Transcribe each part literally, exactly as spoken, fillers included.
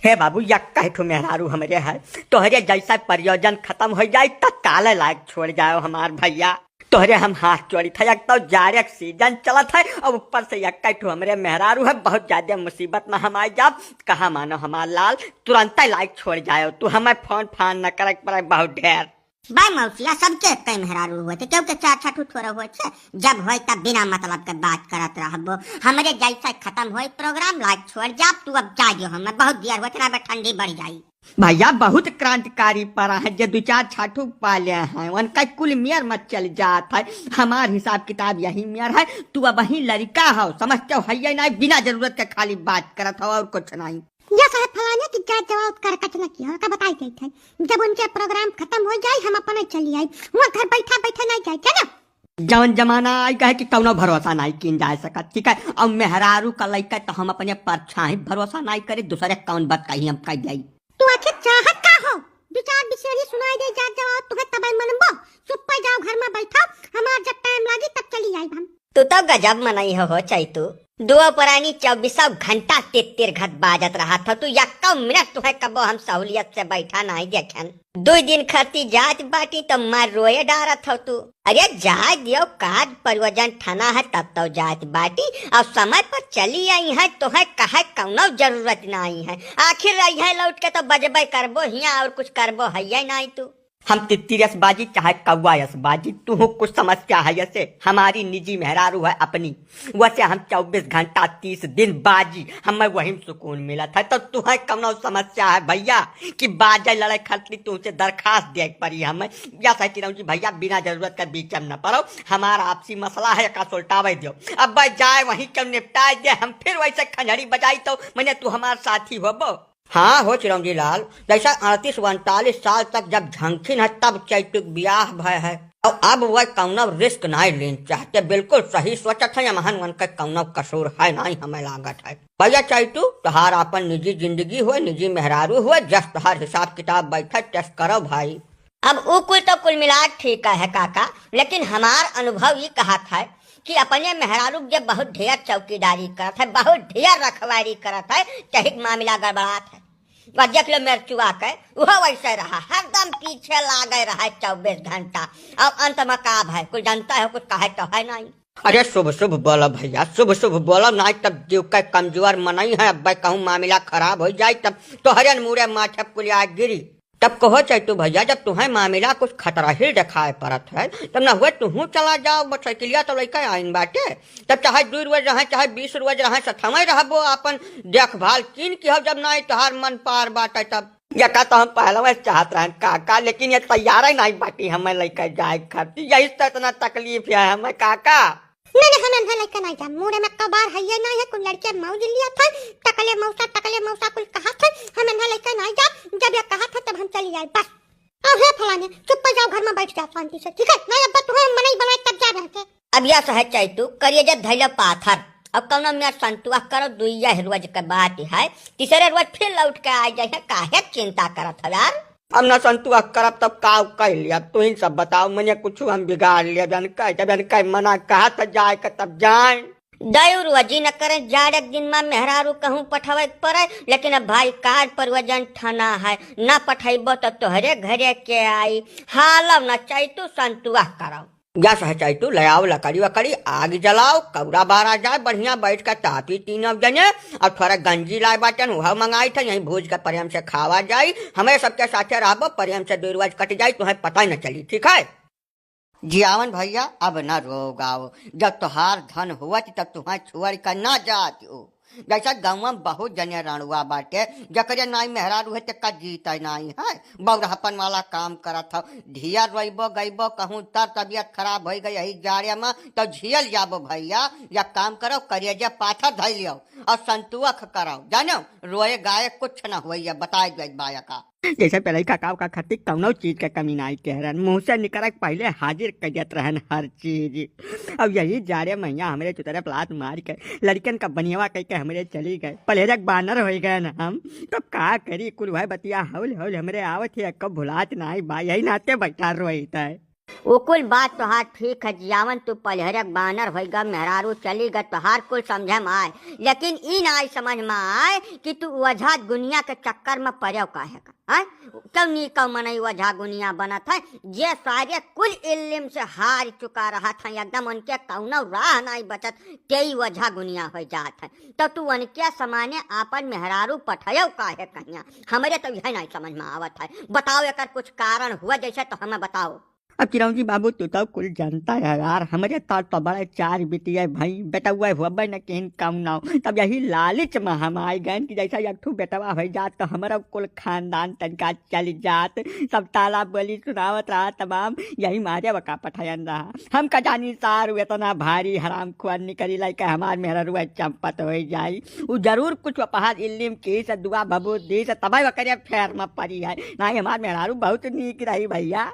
हे बाबू, यक्का ठो मेहरारू हमरे है, तोहरे जैसा प्रयोजन खतम होइ जाए, तत्काल लायक छोड़ जाओ हमार भैया। तोहरे हम हाथ जोड़ी थे, एक तो जाड़े के सीजन चलत है और ऊपर से यक्का ठो हमरे मेहरारू है, बहुत ज्यादा मुसीबत में हम आए जाब। कहा मानो हमार लाल, तुरंत लायक छोड़ जाओ तू, हमें फोन फान न करे के पड़े बहुत ढेर। बाय मौसिया, सबके कई मेहरारू होत है, केहू के चार छठू थोड़ा होत है। जब होय तब बिना मतलब के बात करत रहबो। हमरे जैसे खतम होय प्रोग्राम, लाइक छोड़ जाब तू, अब जा दियो, हमें बहुत देर होत ना, अब ठंडी बढ़ जाई। भैया बहुत क्रांतिकारी परा है, जे दो चार छठू पाले हैं, उनका कुल मेर मत चल जात है। हमार हिसाब किताब यही मेर है, तू अब वही लड़का हो, समझते हो, है ये नहीं, बिना जरूरत के खाली बात करत हो और कुछ नहीं। या साहब फलाने की जात जवाब कर कच न की हो, का बताई देत है। जब उनके प्रोग्राम खतम होइ जाई, हम अपने चली आई। वहाँ घर बैठा बैठा नहीं जाए, क्या ना? जवन जमाना आई गए कि कौनो भरोसा नहीं कीन जा सकत, ठीक है? और मेहरारू का लइका तो हम अपने परछाई भरोसा नहीं करे, दूसरे कौन बात कही हम कह जाई। तू आखिर चाहत का हो? दो चार बिसेरी सुनाई दे जात जवाब, तुम्हें तबे मनबो। चुप्पे जाओ, घर में बैठो, हमार जब टाइम लागी तब चली आई हम। तू तो गजब मनई हो, हो चैतू। दुओ परानी चौबीसों घंटा तित्तिर घत बाजत रहत हो। तू यक्को मिनट तुहे कबो हम सहूलियत से बैठा नाई देखेन। दुई दिन खती जात बाटी तो मार रोए डारत हो तू। अरे जाए दियो, काज प्रयोजन ठना है तब तो जात बाटी। और समय पर चली आई है, तुहे कहे कौनो जरूरत नाई है। आखिर रही है लौट के तो बजबे करबो हिया, और कुछ करबो है नाई तू। हम तित्तिर यस बाजी चाहे कौवा यस बाजी, तुहू कुछ समस्या है यसे। हमारी निजी मेहरारू है अपनी, वसे हम चौबीस घंटा तीस दिन बाजी, हमें वही में सुकून मिलत है। तो तुहे कौनो समस्या है भैया कि बाजे लड़े खतरी तुमसे दरखास्त दे पड़ी हमें? या सही चिरौंजी भैया, बिना जरूरत के बीच में न पड़ो, हमारा आपसी मसला है, एका सुलटावे दियो। अब भाई जाए वहीं के निपटाए दे, हम फिर वैसे खंजड़ी बजाई तो मने तू हमार साथी होबो। हाँ हो चिरौंजी लाल, जैसा अड़तीस उनतालीस साल तक जब झंखिन है तब चैतुक ब्याह भय है। और अब वह कौनो रिस्क नाई लेन चाहते, बिल्कुल सही सोचत है, यमहन वन के कौनो कसूर है नाई हमें लागत है। भैया चैतू, तोहार आपन निजी जिंदगी हुए, निजी मेहरारू हुए, जस तोहार हिसाब किताब बैठे तस करो भाई। अब उ कुल तो कुल मिला ठीक है काका, लेकिन हमार अनुभव ई कहत है कि अपने मेहरारू के जे बहुत ढेर चौकीदारी करत है, बहुत ढेर रखवारी करत है, तहिक मामला गड़बड़ात है। और देख लो मेरचुआ के, उहो वैसे रहा, हरदम पीछे लागे रहा है चौबीस घंटा। और अंत में का भय, कुछ जानता है, कुछ कहे तो है नहीं। अरे शुभ शुभ बोलो भैया, शुभ शुभ बोलो, नाई तब जीव के कमजोर मनई है, अब कहूँ मामला खराब हो जाए तब तोहरे न मुड़े माथे पुलिया गिरी। तब कहो चैतू भैया, जब तुम्हें मामला कुछ खतरा ही दिखाए पड़त है, तब न हुए तुहू चला जाओ, मोटरसाइकिलिया तो लइके आइन बाटे। तब चाहे दुई रोज रहे, चाहे बीस रोज रहे, सथवे रहबो, आपन देखभाल कीन की हो, जब नाई तोहार मन पार बाटे तब। यका तो हम पहलवे से चाहत रहन काका, लेकिन ये तैयार ही नाई बाटी हमें लइके जाए खातिर, यही से इतना तकलीफ है हमें काका। नहीं, नहीं, हम एन्हे लइके नाई जाब। मुड़े में कबार है ये नाई है, कुल लड़के मौज लिया था, टकले मौसा, टकले मौसा कुल कहा था, हम एन्हे लइके नाई जाब। जब ये कहा था तब हम चली आए, बस। अब हे फलाने, चुप्पे जाओ, घर में बैठ जाओ शांति से, ठीक है? नहीं, अब तुम्हें मनई बनाए तब जा रहे थे। अब यह सहे चैतू, करिए जब धैले पाथर। अब कौनो में संतुआ करो, दुइया रोज के बात है, तीसरे रोज फिर लौट के आ जाए, काहे चिंता करत हो यार? अब ना संतुआ करब तब का कह लिया, तू ही सब बताओ, मैंने कुछ हम बिगाड़ लिया, जन कह, जब जन कह मना कहा था जाए का तब जाए। दयू रोजी न करे, जाड़े के दिन में मेहरारू कहूँ पठावे के पड़े, लेकिन अब भाई काज प्रयोजन ठना है, ना पठैबो तो तोहरे घरे के आई, हालव न चैतू संतुआ करब। गैस है चैतू, ले आओ लकड़ी वकड़ी, आग जलाओ, कौरा बारा जाए, बढ़िया बैठ के तापी तीनों जने, और थोड़ा गंजी लाए बाटन, वह मंगाई थे, यहीं भूज के प्रेम से खावा जाई, हमें सबके साथे रहबो, प्रेम से दो रोज कट जाई, तुम्हें पता ही न चली, ठीक है? जियावन भैया, अब न रो गाओ, जब तोहार धन हुआ तब तुम्हें छोड़ के ना जात हो। जैसा गाँव में बहुत जने रणुआ बाटे, जकरे नाई मेहरारू है, तेका जीत नाई है। बौरहपन वाला काम करत हो। ढिया रोइबो गइबो कहूँ तर तबियत खराब होइ गई यही जाड़े में, तो झियल जाबो भैया। या काम करो, करेजे पाथर धइ लियो और संतुअख करो, जानो, रोए गाए कुछ न होइए, बताए गए बाया का। जैसे पहले काका का खातिर कौनो चीज के कमी नाई कह रहन, मुँह से निकल के पहले हाजिर कर देत रहन हर चीज। अब यही जाड़े मैया हमरे चुतरे पलात मार के लड़कन का बनियावा कह के हमरे चली गए, पलेरक बानर हो गए न हम। तब का करी, कुल वह बतिया हौल हौल हमरे आवत है, कब भुलात नाई बा, यही नाते बैठा रोइत है। उ कुल बात तोहार ठीक है जियावन, तू पलहरे क बानर होइगा, मेहरारू चली ग, तोहार कुल समझे में आए, लेकिन ई नाई समझ में आए कि तू ओझा गुनिया के चक्कर में पड़ेव काहे का, हैं? क्यों नीकव मनई ओझा गुनिया बनत है, जे सारे कुल इल्लिम से हार चुका रहत हैं, एकदम उनके कौनो राह नाई बचत, तेई ओझा गुनिया होइ जात है। तो तू उनके समाने आपन मेहरारू पठयव काहे कहिया? हमरे तो यह नाई समझ में आवत है। बताओ एकर कुछ कारण हुआ जैसे तो हमें बताओ। अब चिरौंजी बाबू, तू तो कुल जानता है यार, हमरे तो, तो बड़े चार बिटिया भई, बेटवा हुआ न किहिन कम नाव। तब यही लालच में हम आइ गए कि जैसा एक ठू बेटवा होइ जात तो हमरा कुल खानदान तनका चल जात। सब ताला बोली सुनावत रहा तमाम, यही मारे वका पठायन रहा। हम का जानी सार उ इतना भारी हराम खुआर निकली लाइके हमार मेहररुआ चंपत होइ जाई। उ जरूर कुछ उपहार इल्लिम की से दुआ भभूत दी से तबे वकरे फेर में पड़ी है। नाई हमार मेहरारू बहुत नीक रही भैया।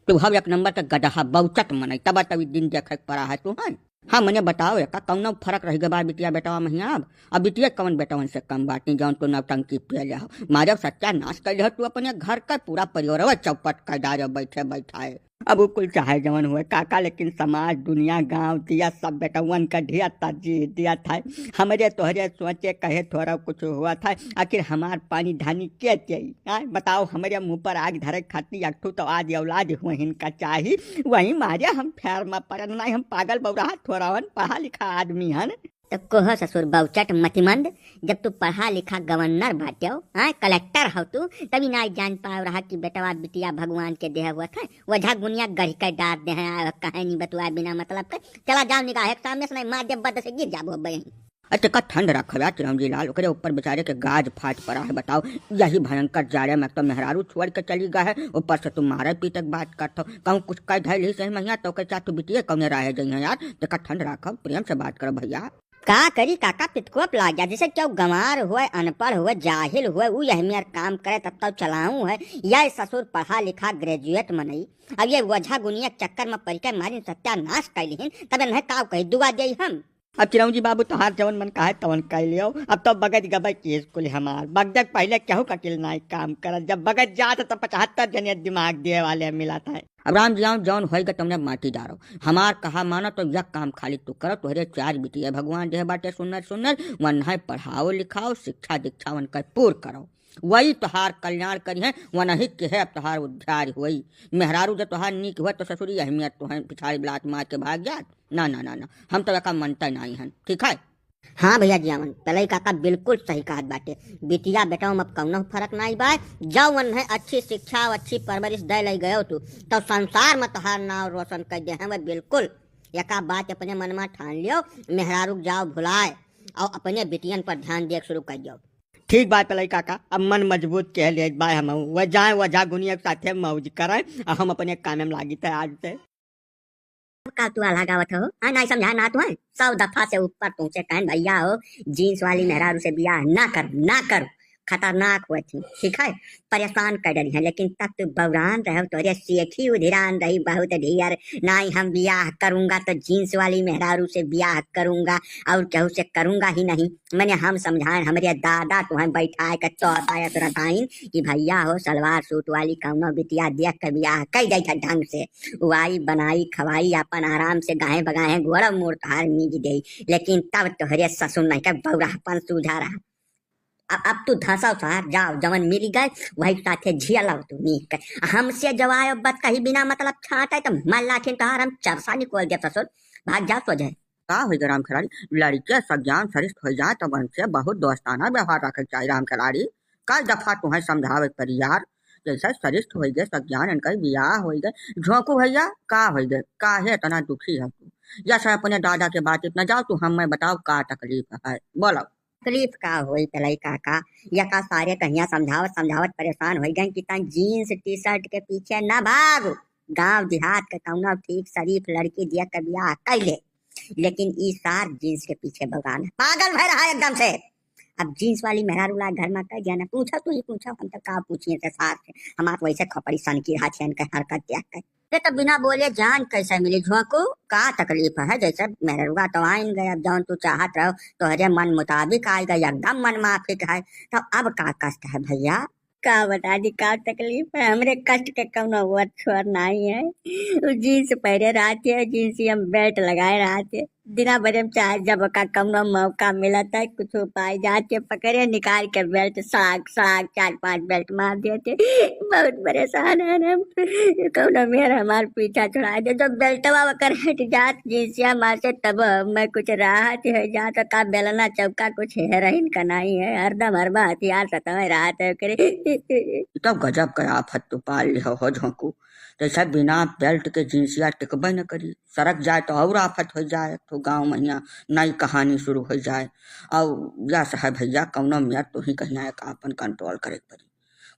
तू हव एक नंबर के गदहा बौचट मनई, तब तब दिन देखे के पड़ा है तू, हैं? हाँ, मने बताओ, एका कौनो फर्क रह गवा बिटिया बेटवा महिया अब? अब बिटिया कौन बेटवन से कम बाटी, जौन तू नौटंकी पे ले हो? मारे सत्यानाश कर ले हो तू अपने घर का, पूरा परिवारवा चौपट कर डारे बैठे बैठाए। अब उ कुल चाहे जवन हुए काका, लेकिन समाज, दुनिया, गांव, दिया सब बेटवन का ढेर तरजीह दिया था। हमरे तोहरे सोचे कहे थोड़ा कुछ हुआ था, आखिर हमार पानी धानी के देई? आय, बताओ, हमरे मुंह पर आग धरे खातिर एक ठू तो आदि औलाद हुए इनका चाही, वही मारे हम फेर में पड़न, नाई हम पागल बौराहा थोड़ावन पढ़ा लिखा आदमी हन। तो कहो ससुर बौचट मतिमंद, जब तू पढ़ा लिखा गवर्नर बाट्यो, हाँ, कलेक्टर हो तू, तभी नाई जान पाव रहा कि बेटवा बिटिया भगवान के देह हुआ था, ओझा गुनिया गढ़ के डार दे हैं, आ, कहे नहीं बतुआ बिना मतलब के, चला जाओ निगाह के सामने से, नहीं मार जब बद से गिर जाबो अब बहिन। अच्छा, का ठंड रखा बा चिरौंजी लाल, ओकरे ऊपर बेचारे के गाज फाट पड़ा है। बताओ, यही भयंकर जाड़े में तो मेहरारू छोड़ के चली गए है, ऊपर से तुम मारे पीटे के बात करत हो। कहूँ कुछ कह धैली से महिया तो के चाह तू बिटिए कौने राहे जइहे यार। देखा, ठंड रखा, प्रेम से बात करो भैया। का करी काका, पितकोप लाग गया, जैसे क्यों गंवार हुए, अनपढ़ हुए, जाहिल हुए, उ यह मेर काम करे तब तब चलाऊ है। यह ससुर पढ़ा लिखा ग्रेजुएट मनई, अब ये ओझा गुनिया के चक्कर में पड़ के मारिन सत्यानाश कैलिहिन, तब इन्हें का कही दुआ देई हम। अब चिरौंजी बाबू, तोहार जवन मन कहे तवन कह लियो। अब तो बगज गबे की स्कूल हमार। बगदक पहले केहू का किल नाई काम करत। जब बगज जात तो पचहत्तर जने दिमाग दिए वाले मिलत है। अब राम जी आओ, जौन होइगा तमने माटी डारो। हमार कहा मानो तो यह काम खाली तू करो। तोहरे चार बिटिया भगवान देह बाटे सुन्नर सुन्नर, वन्हे पढ़ाओ लिखाओ, शिक्षा दीक्षा वनके पूर करो। वही तोहार कल्याण करिहें, वनही के है अब तोहार उद्धार होई। मेहरारू जब तोहार नीक हुआ तो ससुरी अहमियत तोहें पिछाड़ी लात मार के भाग जात। ना, ना, ना, ना, हम तो एका मनते नाई हन, ठीक है? हाँ भैया जियावन, पलई काका बिल्कुल सही कहत बाटे। बिटिया बेटवा में अब कौनो फर्क नाई बा। जब वन्हे अच्छी शिक्षा और अच्छी परवरिश दे लई गयो तू, तो संसार में तोहार नाव रोशन कर दे हैं। वह बिल्कुल एका बात अपने मन में ठान लियो, मेहरारू के जाओ भुलाए और अपने बिटियन पर ध्यान दिए शुरू कर दियो। ठीक बात पलई काका, अब मन मजबूत कह ले बा हम, वह जाए ओझा गुनिया के साथे मौज करें और हम अपने काम में लागी थे आज से। अब का तू आल्हा गावत हो? हाँ, नाई समझा ना तू है। सौ दफा से ऊपर तुमसे कहन भैया हो, जींस वाली मेहरारू से बियाह ना कर, ना कर, खतरनाक हुए थी, ठीक है, परेशान कर डरी है, लेकिन तब तू बौरान रहे, तोरे सेखी उधिरान रही बहुत ढियर, नाई हम बियाह करूंगा तो जींस वाली मेहरारू से बियाह करूंगा और केहू से करूंगा ही नहीं। मने हम समझाएन, हमरे दादा तुहें बैठाए के चौथा या रटाइन कि भैया हो सलवार सूट वाली कौनो बिटिया देख के बियाह कई जाई था ढंग से, उआई बनाई खवाई अपन आराम से गाहे बगाहे गोड़ मोड़ तोहार मीज देई, लेकिन तब तोहरे ससुर नहीं के बौराहपन सूझा रहा। अब, अब तू धंसो सार, जाओ जवन मिल गए वही साथे झियलाओ तू नीक के। हमसे जवाब बत कही बिना मतलब छाटे तो मल्ला ठिन तोहार हम चरसा निकोल दे ससुर, भाग जा सोझे। का होई गे राम खिलाड़ी, लड़के सज्ञान सरिष्ठ होई जाए तब उनसे बहुत दोस्ताना व्यवहार रखे के चाही राम खिलाड़ी। कई दफा तुहें समझावे के पड़ी यार, जैसे सरिष्ठ होई गे सज्ञान इनका बियाह होई गे। झोंकू भैया, का होई गे, काहे इतना दुखी है तू? या से अपने दादा के बात इतना जाओ तू हमें बताओ का तकलीफ है, बोलो। तकलीफ का होई पलई काका, या का सारे कहिया समझावत समझावत परेशान होई गए कि तन जींस टी शर्ट के पीछे ना भाग। गांव देहात के कौनो ठीक शरीफ लड़की दिया के बियाह कैले, लेकिन ई सार जींस के पीछे बौरान है, पागल भय रहा एकदम से। अब जींस वाली मेहरारू ला घर में कह दिया ना, पूछो तू ही पूछो, हम तो का पूछिए से सार से, हमार तो वैसे खोपड़ी सन की रहा छे इनके हरकत देख के। ये तो बिना बोले जान कैसे मिली झोंकू, का तकलीफ है? जैसे मेहरुआ तो आइन गए, अब जौन तू चाहत रहो तोहरे मन मुताबिक आइ गए, एकदम मन माफिक है, तो अब का कष्ट है भैया? का बता दी का तकलीफ है, हमरे कष्ट के कौनो ओर छोर नाहीं है। उ जींस पहिरे रहत है, जींसिया में बेल्ट लगाए रहत है। दिना भरे में चाहे जब ओका कौनो मौका मिलत है, कुछ उपाय जात है, पकड़े निकाल के बेल्ट, सड़ाक, सड़ाक, चार पांच बेल्ट मार देत है। बहुत परेशान है हम। कौनो मेहर हमार पीछा छुड़ा दे, जब बेल्टवा ओकर हट जात, जींसिया मार से, तब मैं कुछ राहत हो जात। का बेलना चौका कुछ हेरहिन का नाहीं है, हरदम हरबा हथियार सतवे रहत है ओकरे। ई तो गजब के आफत तू पाल लिहो हो झोंकू, जैसे बिना बेल्ट के जींसिया टिकबे न करी, सरक जाए तो और आफत हो जाए, तो गाँव महिया नई कहानी शुरू हो जाए। और यस है भैया, कौनो मेर तू ही कहिया एक आपन कंट्रोल करे के पड़ी,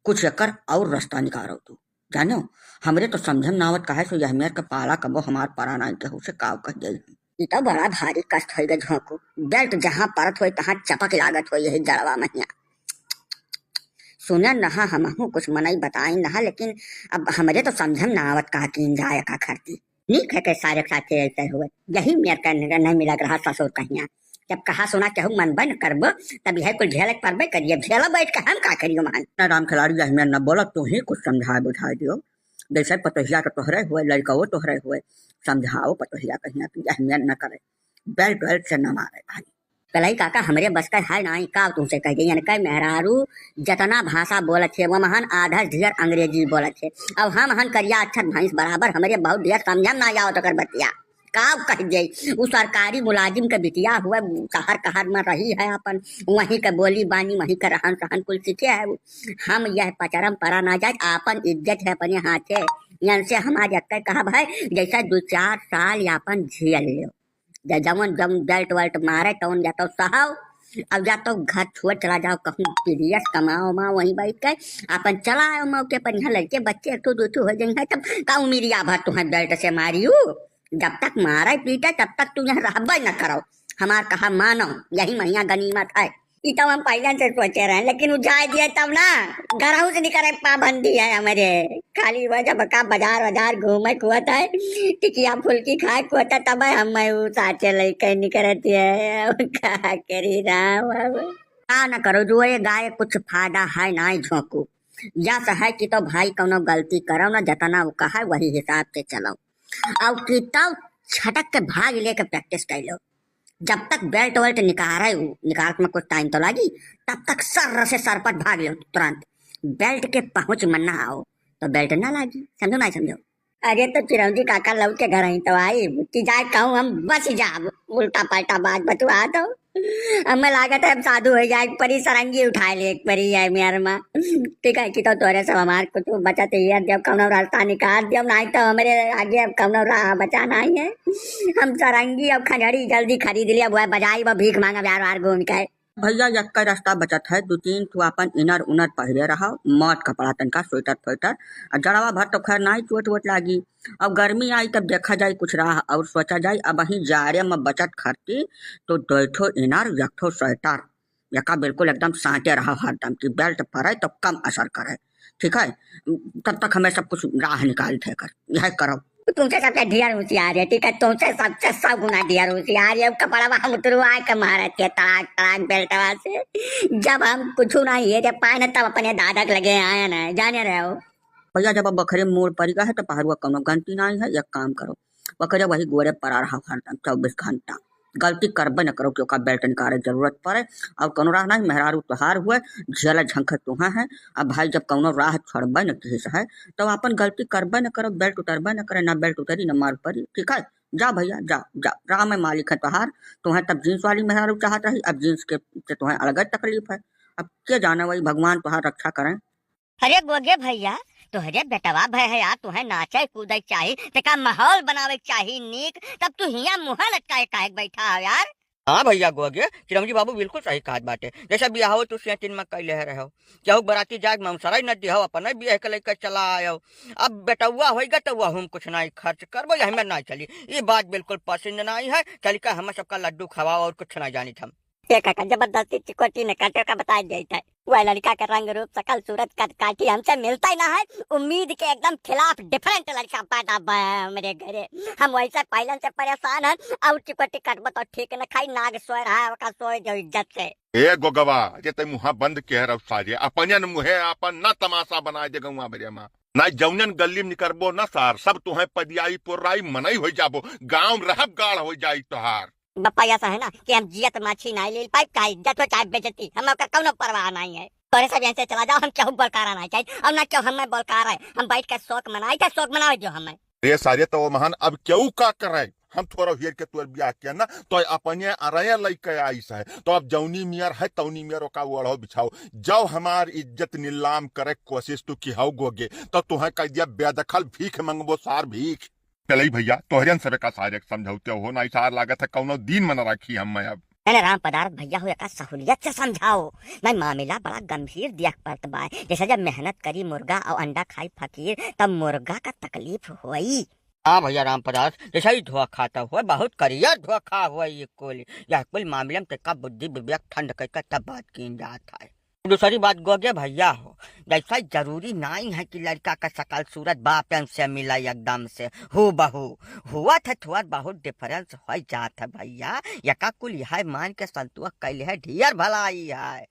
कुछ एकर और रास्ता निकारो तू। जानो, हमरे तो समझे में ना आवत काहे सो यह मेर के पाला कबो हमार परा नाहीं केहू से काव कह जाई। ई तो बड़ा भारी कष्ट होई गे झोंकू, बेल्ट जहाँ परत होई तहाँ चपक लागत होई यही जड़वा महिया। सुने नहा हमहू कुछ मनई बताई नहा, लेकिन अब हमरे तो समझे में ना आवत का कीन जाए का खरती। नीक है के सारे साथे ऐसे हुए, यही मेर का नहीं मिलत रहा ससुर कहिया। जब कहा सुना केहू मनबे न करबो, तब यह कुल झेले के परबे करिए। झेला बैठ के हम का करियो महान? ना राम खिलाड़ी, यह मेर न बोला, तू ही कुछ समझाए बुझाए दियो। जैसे पतोहिया तो तोहरे हुए, लड़का वो तोहरे हुए, समझाओ पतोहिया कहिया कि अहमियत न करे, बेल्ट वेल्ट से न मारे भाई। कलाई काका, हमरे बस का है नाई, का तुमसे कह दे, इनके मेहरारू जतना भाषा बोलत है, वो महान आधा ढेर अंग्रेजी बोलत है। अब हम हन करिया अच्छत भैंस बराबर, हमरे बहुत ढेर समझम ना आवत ओकर बतिया। का कह दे, उ सरकारी मुलाजिम के बिटिया हुए, शहर कहर में रही है, अपन वहीं के बोली बानी, वहीं के रहन सहन कुल सीखे है। हम यह पचरम परा ना जाए, आपन इज्जत है अपने हाथे। इनसे हमार यक्के कहब है, जैसा दो चार साल यापन झेल लेव। ज-, जवन, जवन बेल्ट वेल्ट मारे, तवन या तो सहाव, अब या तो घर छोड़ चला जाओ, कहूँ विदेश कमाओ, माँ वहीं बैठ के आपन चला आओ मौके पर। यहाँ लड़के बच्चे एक ठो दो ठो हो जाइहैं, तब का उमिरिया भर तुम्हें बेल्ट से मारियो? जब तक मारे पीटे, तब तक तू यहाँ रहबे न करो। हमार कहा मानो, यही महिया गनीमत है। ई तो हम पहिले से सोचे रहे, लेकिन उ जाए दिए तब ना, घरहू से निकले पाबंदी है हमरे। खाली वह जब का बाजार, बाजार घूमे कुआत है, टिकिया फुल्की खाए कुआत है, तब हम मैं उ साथे लइके निकलत है। अब का करी राम अब? का न करो, जो ये गाय कुछ फायदा है ना, झोंकू। या से है कि तो भाई कौनो गलती करो ना, जतना उ कहा वही हिसाब से चलो। और कि तो छटक के भाग लेके practice कर लो। जब तक बेल्ट वेल्ट निकारे, निकालत में कुछ टाइम तो लागी, तब तक सर से सरपट भाग लो तुरंत। बेल्ट के पहुँच में ना आओ, तो बेल्ट ना लागी, समझो ना समझो? अरे तो चिरौंजी काका लौट के घर आई तो आई, कि जाए कहूँ हम बस जाब, उल्टा पलटा बात बतुआ दो। हमें लागत है हम साधु हो जाए, एक परी सरंगी उठाए ले, एक परी है मेहर माँ। ठीक है कि तो तोरे सब हमार कुछ बचत ही है, जब कौनो रास्ता निकाल दियो, नहीं तो हमरे आगे अब कौनो राह बचा नहीं है। हम सरंगी अब खंजड़ी जल्दी खरीद लिया, वो बजाई, वो भीख मांगा बार बार घूम के। भैया, यक्का रास्ता बचत है, दो तीन ठो अपन इनर उनर पहिरे रहा, मौत कपड़ा तनका, स्वेटर फ्वेटर, आ जड़वा भर तो खैर नाई चोट वोट लागी। अब गर्मी आई तब देखा जाई कुछ राह और सोचा जाई। अब वहीं जाड़े में बचत खरती तो दो ठो इनर, एक ठो स्वेटर, यका बिल्कुल एकदम साटे रहा हरदम कि बेल्ट परे तो कम असर करे, ठीक है? तब तक हमें सब कुछ राह निकाल थे कर, यह करो। तुमसे सबसे ढेर होशियार है, ठीक है? तुमसे सबसे सौ गुना ढेर होशियार है। कपड़वा हम उतरवा के मारत है तड़ाक तड़ाक बेल्टवा से। जब हम कुछ नहीं है, जब पाए ना, तब अपने दादा के लगे आए ना, जाने रहे हो। भैया, जब अब बखरे मोड़ पड़ गया है, तो पहरुआ कौनो गलती नहीं है। एक काम करो, बखरे वही गोरे पड़ा रहा हरदम चौबीस घंटा, गलती करबे न करो कि ओका बेल्ट निकाले जरूरत पड़े। और कौनो राह नहीं, मेहरारू तोहार हुए, झेला झंखर तुहा है। अब भाई, जब कौनो राह छोड़बे न किहिस है, तो अपन गलती करबे न करो, बेल्ट उतरबे न करे, ना बेल्ट उतरी, ना मार पड़ी, ठीक है? जा भैया, जा, जा, राम में मालिक है तोहार। तुम्हें तब जींस वाली मेहरारू चाहत रही, अब जींस के, से तुम्हें अलग तकलीफ है। अब के जाने वही भगवान तोहार रक्षा करें। अरे गोगे भैया, तोहरे बेटवा भय है यार, तुहे नाचे कूदे के चाही, ते का माहौल बनावे के चाही नीक, तब तू हियां मुंह लटकाए काहे के बैठा हो यार? हाँ भैया गोगे, चिरौंजी बाबू बिल्कुल सही कहत बाटे। जैसे बियाहो तू सेटिन में कैले रहो, केहू बराती जाए में सराय न दिहो, अपने बियाह के लेके चला आयो। अब बेटवा होइगा तो वह हम कुछ नहीं खर्च करबो, यही में नहीं चली। ये बात बिल्कुल पसंद नहीं है। चल के हम सबका लड्डू खवाओ और कुछ नहीं जानित हम। ए काका, जबरदस्ती चिकोटी न काटे का बताए देत है। वह लड़का के रंग रूप, शकल सूरत, कद काठी हमसे मिलता ही ना है। उम्मीद के एकदम खिलाफ different लड़का पैदा भा है हमरे घरे। हम वैसे पहले से परेशान हैं, और चिकोटी काटबो तो ठीक न खाई, नाग सोए रहा है, ओका सोए दो इज्जत से। ए गोगवा, जे तै मुहा बंद के रहो सारे, अपने न मुहे आपन ना तमासा बनाए दे गौवा बरे मा। ना जौनन गल्ली में निकरबो ना सार, सब तुहे पदियाई पोर्राई मनई होई जाबो, गाँव में रहब गाड़ होई जाई तोहार। बप्पा, ऐसा है ना कि हम जियत माछी नाई ले पाइब, चाहे इज्जत हो, चाहे बेइज्जती, हम ओकर कौनो परवाह नाई है। तोरे सब यहाँ से चला जाओ, हम केहू बोलकारा नाई चाहित, और ना केहू हमें बोलकार है। हम बैठ के शौक मनाई थे, शौक मनावे दियो हमें। रे सारे, तो महान अब केहू का करे? हम थोड़ा हेर के तोर बियाह किया ना, तो अपने अरया लइके आइस है, तो अब जौनी मियर है, तौनी मियर ओका ओढ़ो बिछाओ। जब हमार इज्जत नीलाम करे कोशिश तू की हौ गोगे, तो तुहे कह दिया बेदखल भीख मंगबो सार भीख। चलई भैया, तोहरे सबे का सारे समझौते हो, नाई सार लागत है कौनो दिन मन राखी हम मैं अब। नहीं, नहीं, राम पदार्थ भैया हो, एका सहूलियत से समझाओ। नहीं, मामला बड़ा गंभीर दिया पड़त बा। जैसे जब मेहनत करी मुर्गा और अंडा खाई फकीर, तब मुर्गा का तकलीफ होई। हाँ भैया राम पदार्थ, जैसे ही धोखा तो हुआ, बहुत करिया धोखा हुआ ये कुल। यह कुल मामले में तेका बुद्धि विवेक ठंड करके तब बात की जात है। दूसरी बात गोगे भैया हो, जैसा जरूरी नाई है कि लड़का का शकल सूरत बापन से मिला एकदम से हूबहू। हुआ थे थोड़ा बहुत डिफरेंस हो जात है भैया। यका कुल यह मान के संतोष कैले है, ढेर भलाई है।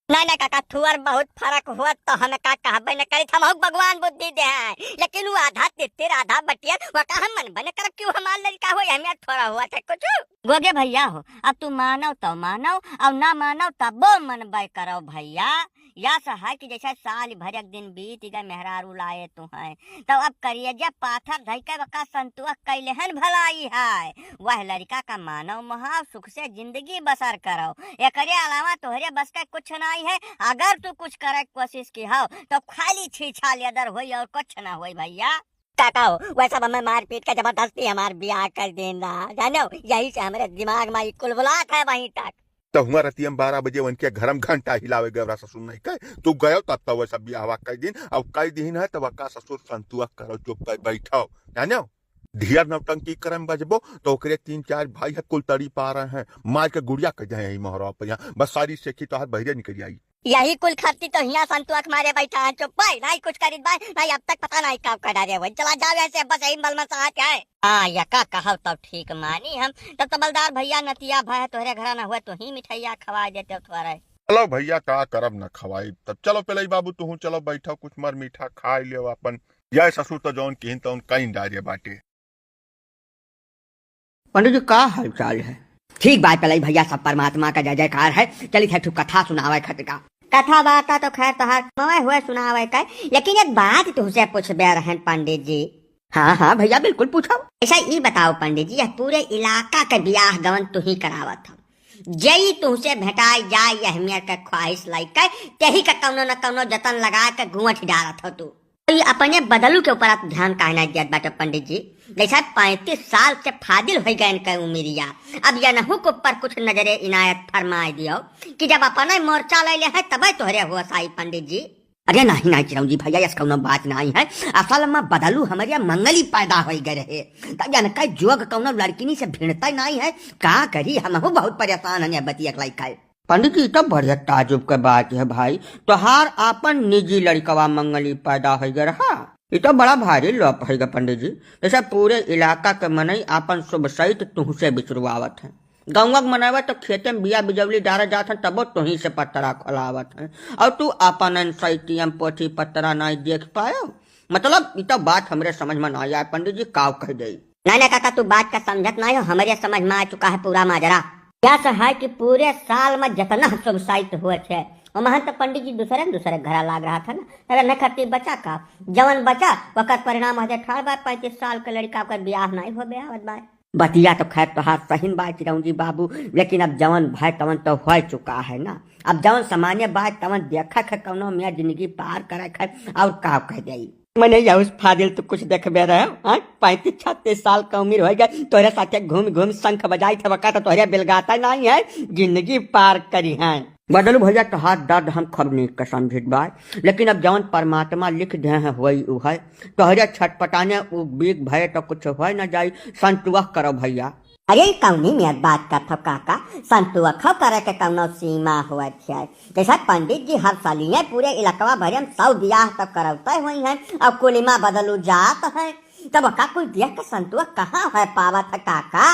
नहीं, नहीं काका, थोड़ बहुत फर्क हुआ तो हम का कहबे न करी, हम भगवान बुद्धि दे हैं, लेकिन वो आधा तितिर आधा बटियर, वो का हम मन बन करब कि वो हमार लड़का हो, हमें थोड़ा हुआ थे कुछ। गोगे भैया हो, अब तू मानो तो मानो, और ना मानो तबो मनबे करो भैया। या सा है कि जैसे साल भर एक दिन बीत गए, मेहरारू लाए तू हैं, तो अब करिए जे पाथर धई के बका संतोष कैले हन भलाई है। वह लड़का का मानव मोहाव, सुख से जिंदगी बसर करो। एकरे अलावा तोहरे बस का कुछ नाई है। अगर तू कुछ करे के कोशिश की हो, तो खाली छीछा लेदर होई और कुछ ना होई भैया। काका हो, वैसा हमें मारपीट के जबरदस्ती हमार बियाह कर देन रहा, जानो, यही से हमरे दिमाग में ई कुल बुलात है वहीं तक। तो हुआ रतिया में बारह बजे उनके घर में घंटा हिलावे गए रहा ससुर नहीं कहे, तू गयो तब तो वैसा बियाहवा कई दिन, अब कई दिन है तो वका ससुर संतुआ करो, चुप कर बैठो, जानो। ढेर नौटंकी करम बजबो तो ओकरे तीन चार भाई है कुल तड़ी पा रहे हैं, मार के गुड़िया कर जाए यही मोहरा पर यहाँ, बस सारी सेखी तो हाथ बहिरे निकल आई। यही कुल खर्ची तो हिया संतुआ के मारे बैठा है, चुप भाई, नहीं कुछ करित भाई, नहीं अब तक पता नहीं कब कर डारे हुए, चला जाओ यहाँ से, बस यही मलमल साथ है। हाँ, यका कहव तब ठीक मानी हम। तब तबलदार भैया नतिया भय तोहरे घरा न हुए, तोही मिठाइया खवाए देते थोड़े। चलो भैया, का करब न खवाई। तब चलो पेलई बाबू, तुहू चलो बैठो, कुछ मर मीठा खाए लियो अपन। यह ससुर तो जौन किहिन तौन कहीं डारे बाटे। पंडित जी, का हाल चाल है? ठीक बात पेलई भैया, सब परमात्मा का जय जयकार है। चली थे ठू कथा सुनावे खटका। कथा बाता तो खैर तोहार मवे हुए सुनावे का, लेकिन एक बात तुहसे पूछबे रहन पंडित जी। हाँ, हाँ भैया, बिल्कुल पूछो। ऐसा ई बताओ पंडित जी, यह पूरे इलाका के बियाह गवन तू ही करावत हो, जई तुहसे भेटाई जाए यह मेर के ख्वाहिश लइके, तेही का कौनो न कौनो जतन लगा के घूंघट डारत हो तू। तो ये अपने बदलू के ऊपर आप ध्यान काहे ना दियत बाटे पंडित जी? जैसा पैंतीस साल से फादिल हो गए इनके उमिरिया, अब यनहू के ऊपर कुछ नजरे इनायत फरमाए दियो कि जब अपने मोर्चा ले ले है तबे तोहरे होश आई पंडित जी। अरे नहीं, नहीं चिरौंजी भैया, यस कौनो बात नहीं है। असल में बदलू हमरे मंगली पैदा होई गए रहे, त जनकै जोग कौनो लड़किनी से भिड़ता नहीं है। का करी, हमहू बहुत परेशान हन ये बतिया के लइके। पंडित जी, ई तो बड़े ताजुब के बात है भाई, तोहार आपन निजी लड़कवा मंगली पैदा होई गए रहा। ई तो बड़ा भारी लोप होई गए पंडित जी, जैसे पूरे इलाका के मनई आपन शुभ सहित तुहसे बिचरुआवत है। गौवा के मनवा तो खेते में बिया बिजौली डारे जात हैं, तबो तोही से पतरा खोलावत हैं। और तू अपन सैतियम पोथी पतरा नाई देख पायो। मतलब, ई तो बात हमरे समझ में ना आए, पंडित जी, काव कह दे। नहीं, नहीं काका, तू बात का समझत नहीं हो, हमरे समझ में आ चुका है पूरा माजरा। यस है कि पूरे साल में जितना शुभ साइत हुए थे, ओमहन तो पंडित जी दूसरे न दूसरे घरा लाग रहा था ना, तब न खरती बचा का, जवन बचा, ओकर परिणाम हजे ठाड़ बा, पैंतीस साल के लड़का, ओकर बियाह नहीं हो बे आवत बा। बतिया तो खैर तोहार सही बा चिरौंजी बाबू, लेकिन अब जवन भय तवन तो हो चुका है ना। अब जवन सामान्य बात तवन देखा है, कौनो में जिंदगी पार करे है, और का कह जाई। मने यह उस फादिल तो कुछ देखबे रहे, हाँ? पैंतीस छत्तीस साल का उम्र हो गए, तोहरे साथे घूम घूम शंख बजाई थे, वका तो तोहरे बिलगाता नहीं है, जिंदगी पार करी है। बदलू भैया, तोहार दर्द हम खूब नीक के समझित बा, लेकिन अब जवन परमात्मा लिख दे हैं, होई उ है। तोहरे छटपटाने उ बीक भये तो कुछ होय न जाई, संतुआ करो भैया। अरे, ई कौनी नियत बात करत हो काका? संतुआ करे के कौनो सीमा होत है? जैसे पंडित जी हर सालिये पूरे इलाकवा भरे में सौ बियाह तो करौते हुई हैं, और कुलिमा बदलू जात है, तब का कुल देख के संतुआ कहाँ है पावत है काका?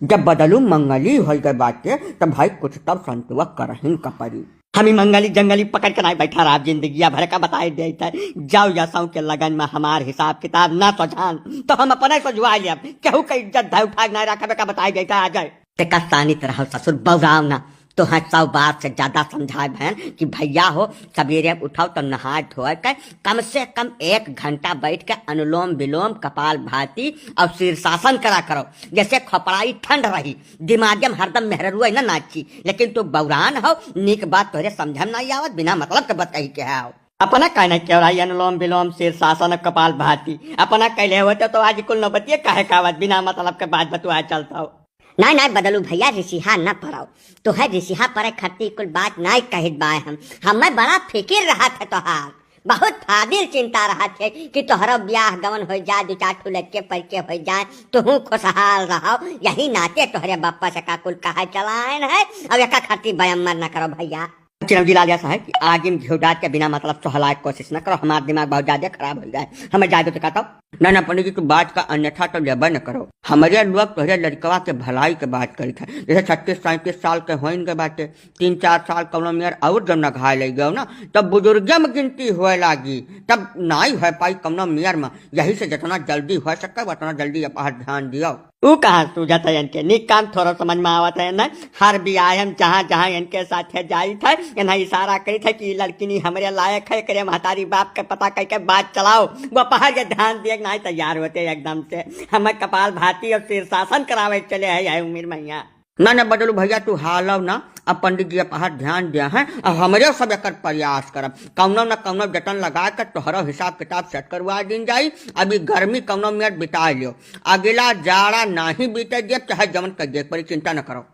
जब बदलू मंगली होइ गए बाटे, तब भाई कुछ तब संतुआ करहिन का परी। हम ई मंगली जंगली पकड़ के नाई बैठा रहा, जिंदगिया भर का बताए देत है। जाओ या सौ के लगन में हमार हिसाब किताब ना सझान, तो हम अपने सझुआ लेब। केहू के इज्जत धै उठा के नाई रखबे का बताए देत है, आ जाए। ते का सानित रहो ससुर, बौराव ना। तोहे सौ बार से ज्यादा समझाए भयन कि भैया हो, सबेरे उठाओ तो नहाए धोए के कम से कम एक घंटा बैठ के अनुलोम विलोम, कपाल भाती और शीर्षासन करा करो। जैसे खोपड़ाई ठंड रही, दिमाग में हरदम मेहररुआ न नाची। लेकिन तू बौरान हो, नीक बात तोहरे समझ में नहीं आवत, बिना मतलब के बतकही के हो। अपना काहे नहीं केवराई अनुलोम विलोम, शीर्षासन, कपाल भाती अपना कैले होते तो आज कुल नौबतिये काहे का आवत, बिना मतलब के बात बतुआ चलता हो। नाय, नाय, बदलू भैया, रिसिहा न पड़ो। तोहे रिसिहा पड़े खातिर कुल बात नाय कहित बाय हम। हमें बड़ा फिकिर रहत है तोहार, बहुत फादिल चिंता रहत है कि तोहरो ब्याह गवन होइ जाए, दू चार ठो लड़के पड़के होइ जाए, तुहूँ खुशहाल रहो। यही नाते तोहरे बापा से का कुल कहा चलायन है। अब एका खातिर बयम्मर न करो भैया। चिरौंजी लाल यस है कि आगे में घिउ डाल के बिना मतलब सोहलाए के कोशिश न करो, हमार दिमाग बहुत ज्यादा खराब हो जाए, हमें जाए दो तो कहता हूँ। ना, ना, पंडित जी, तू बात का अन्यथा तो लेबे न करो। हमरे लोग तोहरे लड़कवा के भलाई के बात करित है। जैसे छत्तीस सैंतीस साल के होइन गए बाटे, तीन चार साल कौनो मेयर और जब नघाए ले गयो ना, तब बुजुर्गे में गिनती होए लागी, तब नाई होए पाई कौनो मेयर में। यही से जितना जल्दी हो सके, उतना जल्दी अपहर ध्यान दियो। ऊ कहाँ सूझत है इनके, नीक काम थोड़ा समझ में आवत है ना। हर बियाह हम जहाँ जहाँ इनके साथे जाइत है, इन्हें इशारा करित है कि ई लड़किनी हमरे लायक है, एकरे महतारी बाप के पता कइके बात चलाओ। वो अपहर के ध्यान दिए के नाई तैयार होते एकदम से। हमें कपाल भाती और शीर्षासन करावे चले है यह उम्र में यहाँ। ना, ना, बदलू भैया, तू हालव ना। अब पंडित जी अपहर ध्यान दिया है, अब हमरे सब एकर प्रयास करब। कौनो न कौनो जतन लगा के तोहरो हिसाब किताब सेट करवा दिन जाई। अभी गर्मी कौनो मेर बिता लियो, अगला जाड़ा नाही बीते दियब, चाहे जवन कर दिए परी, चिंता न करो।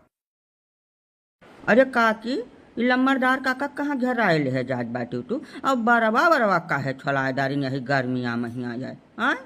अरे काकी, ई लम्बरदार काका कहाँ घेराए लेहे जात बाटू तू? अब बरवा बरवा काहे छोलाए दारिन यही गर्मिया महिया जाए, आय?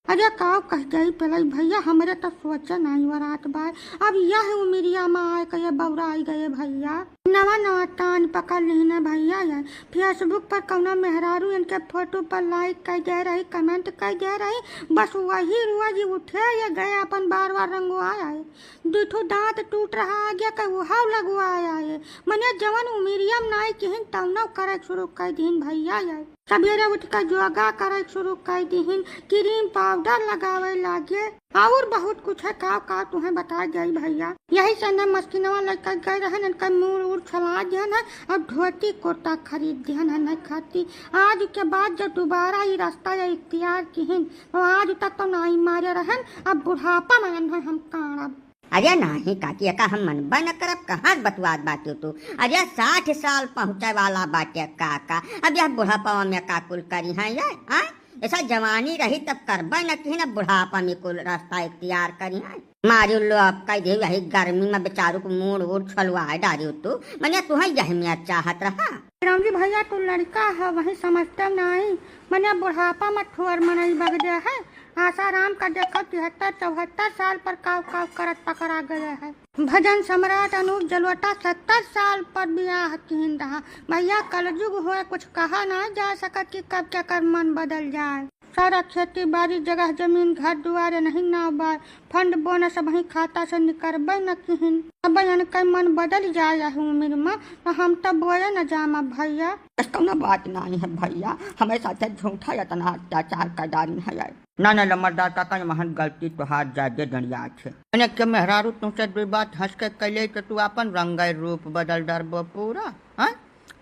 अरे काव कह जाई पेलाई भैया, हमरे तो सोचे नाई वरात बाय। अब यह उमिरिया में आए के ये बौराई गए भैया। नवा नवा तान पकड़ लिहिन भैया ये। Facebook पर कौनो मेहरारू इनके फोटो पर like कइ दे रही, comment कइ दे रही, बस वही रोज उठे ये गए अपन बार बार रंगवा आए। दुई ठो दांत टूट रहा आगे के उहाव लगवा आए। मने जवन उमिरिया में नाई किहिन तवनो करे शुरू कइ दिहिन भैया ये। सबेरे उठ के योगा करे शुरू कइ दिहिन, क्रीम पाउडर लगावे लागे, और बहुत कुछ है, का का तुहें बता जाई भैया। यही से न मस्किनवा लइका गए रहन, इनका मूड़ उड़ छला दिहन है और धोती कुर्ता खरीद दिहन है नहीं खाती। आज के बाद जब दोबारा ई रास्ता या इख्तियार किहिन, तो आज तक तो नाई मारे रहन, अब बुढ़ापा में इन्हें हम काढ़ब। अरे नाही काकी, एका हम मनबे न करब, कहाँ से बतुआत बाटे तू? अरे साठ साल पहुँचे वाला बाटे काका, अब यह बुढ़ापा में का कुल करी हैं ये, हाँ? ऐसा जवानी रही तब करबे न किहिन, अब बुढ़ापा में कुल रास्ता इख्तियार करी हैं। मारी लो अब कह दे, यही गर्मी में बेचारू को मूड़ वूड़ छलवाए डारी तू, मने तुहें यही में चाहत रहा। रौंगी भैया तू लड़का है, वही समझते नहीं, मने बुढ़ापा में ठोर मनई बगदे है। आसाराम का देखो तिहत्तर चौहत्तर साल पर काव काव करत पकड़ा गए है। भजन सम्राट अनूप जलोटा सत्तर साल पर बियाह किहिन रहा। भैया कलजुग होए, कुछ कहा ना जा सकत कि कब केकर मन बदल जाए। सारा खेती बाड़ी जगह जमीन घर दुआर नहीं ना बाय, फंड बोनस अबहीं खाता से निकरबे न किहिन। अब इनके मन बदल जाए यह उमिर में, तो हम तो बोए न जाम अब भैया। ऐसा कौनो बात नहीं है भैया, हमें साथे झूठा इतना अत्याचार कर डाली है। ना, ना, लम्बरदार काका, महन गलती तोहार जादे डंडिया छे। मने के मेहरारू तुमसे दुई बात हंस के कैले तो तू आपन रंग रूप बदल डरबो पूरा, हाँ?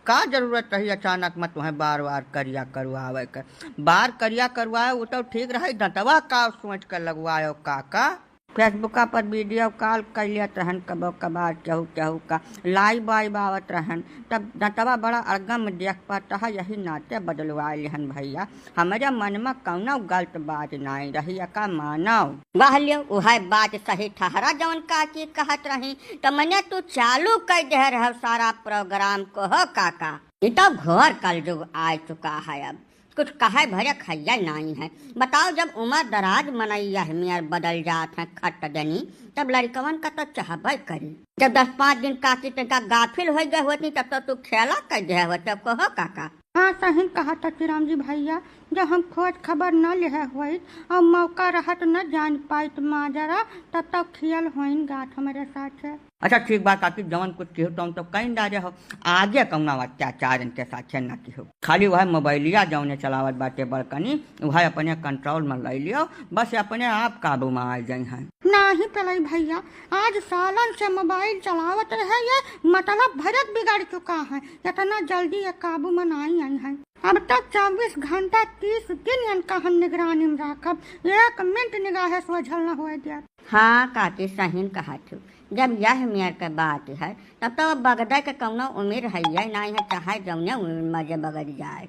का जरूरत रही अचानक में तुहें बार बार करिया करवावे के? बार करिया करवाए वो तो ठीक रहे, दंतवा का सोच के लगवायो काका? Facebook पर video call कर लेत रहन कबो कबार, केहू केहू का live वाइव आवत रहन, तब दंतवा बड़ा अड़गम देख पाता है, यही नाते बदलवा लिहन भैया। हमरे मन में कौनो गलत बात नाई रही, एका मानव। वाह लियो, उहै बात सही ठहरा जवन काकी कहत रही, त मने तू चालू कर दे रहो सारा program को हो काका। ई तो घोर कलयुग आ चुका है, अब कुछ कहे भरे खैया नाई है। बताओ, जब उम्र दराज मनई यह मेर बदल जात है खट देनी, तब लड़कवन का तो चाहबे करी। जब दस पाँच दिन काकी तनका गाफिल हो गए होती, तब तो तू खेला कर दे होते को हो काका। हाँ, सहिन कहत चिराम जी भइया, जब हम खोज खबर न लेहे होइत अउर मौका रहत न जान पाइत माजरा, तब तक खियल होइन गात हमरे साथे। अच्छा ठीक बा काकी, जवन कुछ किहो तवन तो कइन डारे हो, आगे कउनो अत्याचार इनके साथे न किहो। खाली वह मोबाइलिया जउने चलावत बाटे बड़कनी, वह अपने control में लइ लियो, बस अपने आप काबू में आ जइहैं। नाही पलई भइया, आज सालन से मोबाइल चलावत रहे, ये मतलब भरत बिगड़ चुका है, इतना जल्दी ये काबू में नाही अइहैं। अब तक चउबीस घंटा तीस दिन इनका हम निगरानी में राखब, एक मिनट निगाहे सोझल न होए दिया। हाँ काकी, सहिन कहत हो, जब यह मेर के बात है, तब तो अब बगदे के कउनो उमिर है ये नाही है, चाहे जउने उमिर में जे बगड़ जाए।